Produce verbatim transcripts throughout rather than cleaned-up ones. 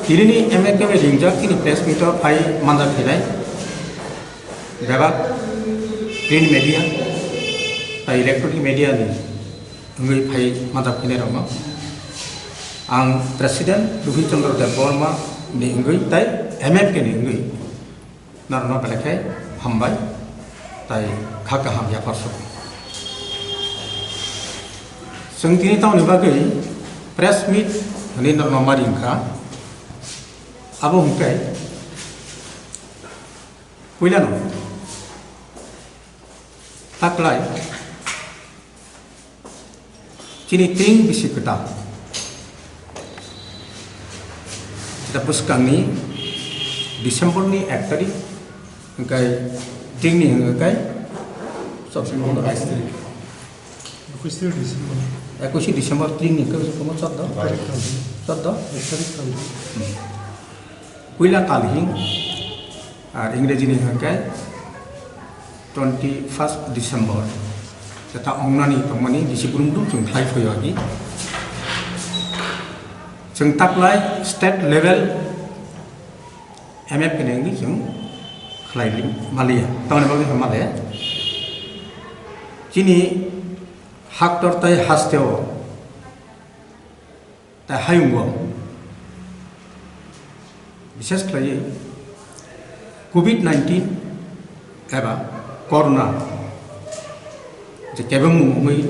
Tini ni M F K bai ringjak tini press meet o phai manjak khainai bebak print media tei electronic media ni wngwi phai manjak khainai rokno ang President Rubhi Chandra Debbarma ni wngwi tei M F K ni wngwi norokno belai khe hambai tei kha kaham yapharso. Chwng tini tamoni bagwi press meet hwnwi norokno ma ring kha, abo hwnkhe puilano taklai chini tring bisi kwtal. Chita bwskangni December ni ek tarik, hwnkhe tringni hwnkhe chobbish tarik. Ekwis December. Ekwis December tringni hwnkhe bisi komo chordo? Ek tarik tangdi. Chordo? Ek tarik tangdi. Hmm. Puila talhing, ar Ingreji ni hwnkhe twenty first December. Jeta ongnani tongmani bisi brum brum chwng khlai phaio agi. Chwng taklai state level M F K ni wngwi chwng khlai maliya. Tamoni bagwi khe male. Chini haktor tei hasteo tei hayungo bises khlaiwi covid nineteen eba corona je kebengmung wngwi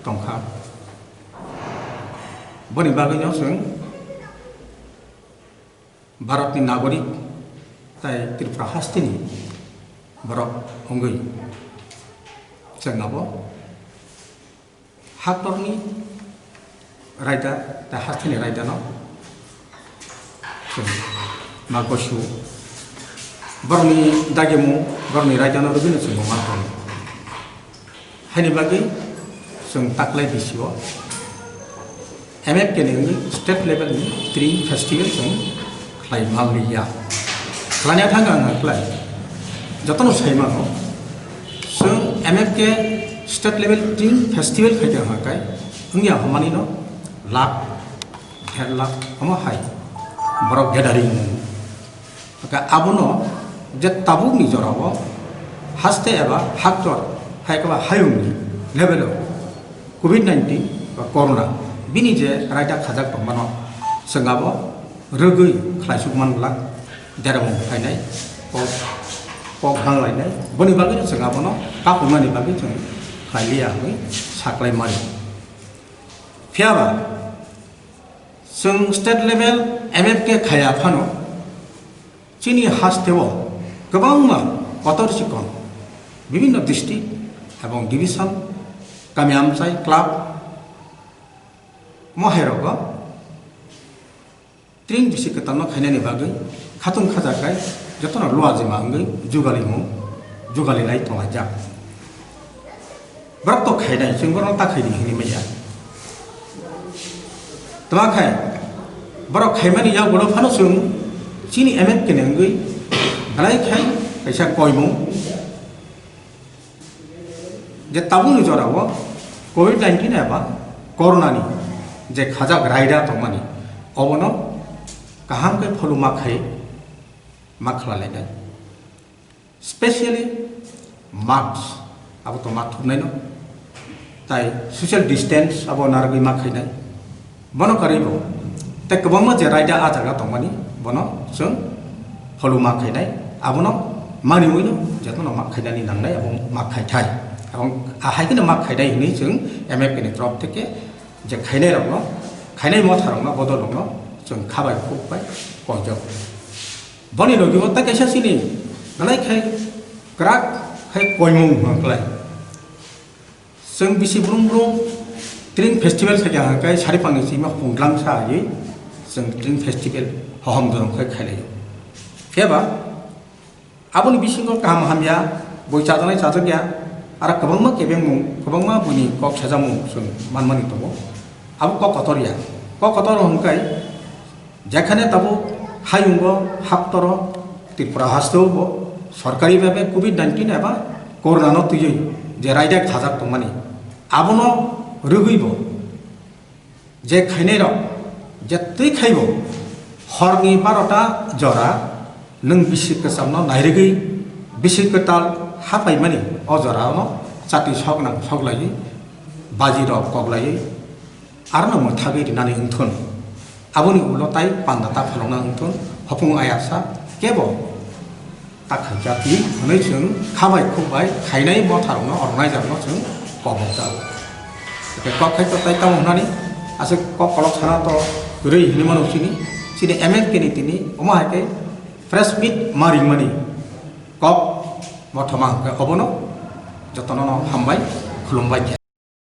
tongkha, boni bagwino chwng Bharatni nagorik tei Tripura hasteni borok wngwi chwng abo haktorni raida tei hasteni raidano chwng ma gosu borokni dagimung borokni raidano rwgwino chwng ma tongo. Haini bagwi chwng taklai bisio M F K ni wngwi state level ni tring festival chwng khlai manliya. Khlaina thang ang khlai jotono sai mano, chwng M F K state level tring festival khai tong kha kai wngya hwnmani no lakh, der lakh omo hai borok gathering. Hwnkhe abono je tabukni jorao haste eba haktor hai khe ba hayungni level o covid nineteen ba corona bini je raida khajak tongmano chwng abo rwgwi khlaisuk man glak, dermung phainai, kok, kok banglainai, boni bagwino chwng abono kaphunani bagwi chwng khlai liya hwnwi saklai mani. Phiya ba chwng state level M F K khaiya phano chini hasteo kwbangma kotor chikon bibinno district ebong division, kami amchai, club, mohairogo tring bisi kwtalno khainani bagwi khatung khajakai jotono luajima wngwi jugalimung jugalinai tonglaijak. Borok to khainai, chwng borokno ta khaidi hinwi manya. Tma khai borok khaimani yagulo phano chwng chini M F K ni wngwi belai khai kaisa koimung je tabukni jorao covid nineteen eba corona ni je khajak raida tongmani obono kaham khe follow ma khai ma khlalainai. Specially mask abo tongma thumnaino, tai social distance abo narwgwi ma khainai. Bono karwibo tei kwbangma je raida ah jaga tongmani bono chwng follow ma khainai, abono maniwino jotono ma khainani nangnai abo ma khaithai. Abo ahai kheno ma khainai hinwi chwng M F K ni torof theke je khainai rokno, khainai motha rokno, bodol rokno chwng khabai khukbai koijak. Boni logi o ta kaisa chini belai khai kwrak khai koimung hwnklai. Chwng bisi brum brum tring festival khaikha hwnkhai sari pangni sima hungdlang sa agi chwng tring festival hohom dorom khai khailai. Phiya ba aboni bisingo kaham hamya bui chajaknai chajakya aro kwbangma kebengmung kwbangma buini kok sajakmung chwng manmani tongo. Abo kok kotor ya, kok kotor hwnkhai jekhane tabuk hayungo haktoro Tripura hasteo bo sorkari bhabe covid nineteen eba corona no twiwi je raida khajak tongmani abono rwgwi bo je khainai rok je twi khaibo Horni barota jora nwng bisi kwchamno nairigwi bisi kwtal hapaimani o jorano chati soknang soklaiwi bajirok koklaiwi arno mwthagwi rinani wngthun. Aboni ulo tai panda ta phalokna wngthun, hopung ayasa kebo ta khaijak di hwnwi chwng khabai khukbai khainai motharokno, organizerno chwng kobok jago. Hwnkhe kok khai to tai tamo hwnani aswk kok kolok sana to kwrwi hinwi mano chini, chini M L K ni tini omo hai khe press meet ma ringmani kok mothoma hwnkhe obono jotono no hambai khulumbai khe.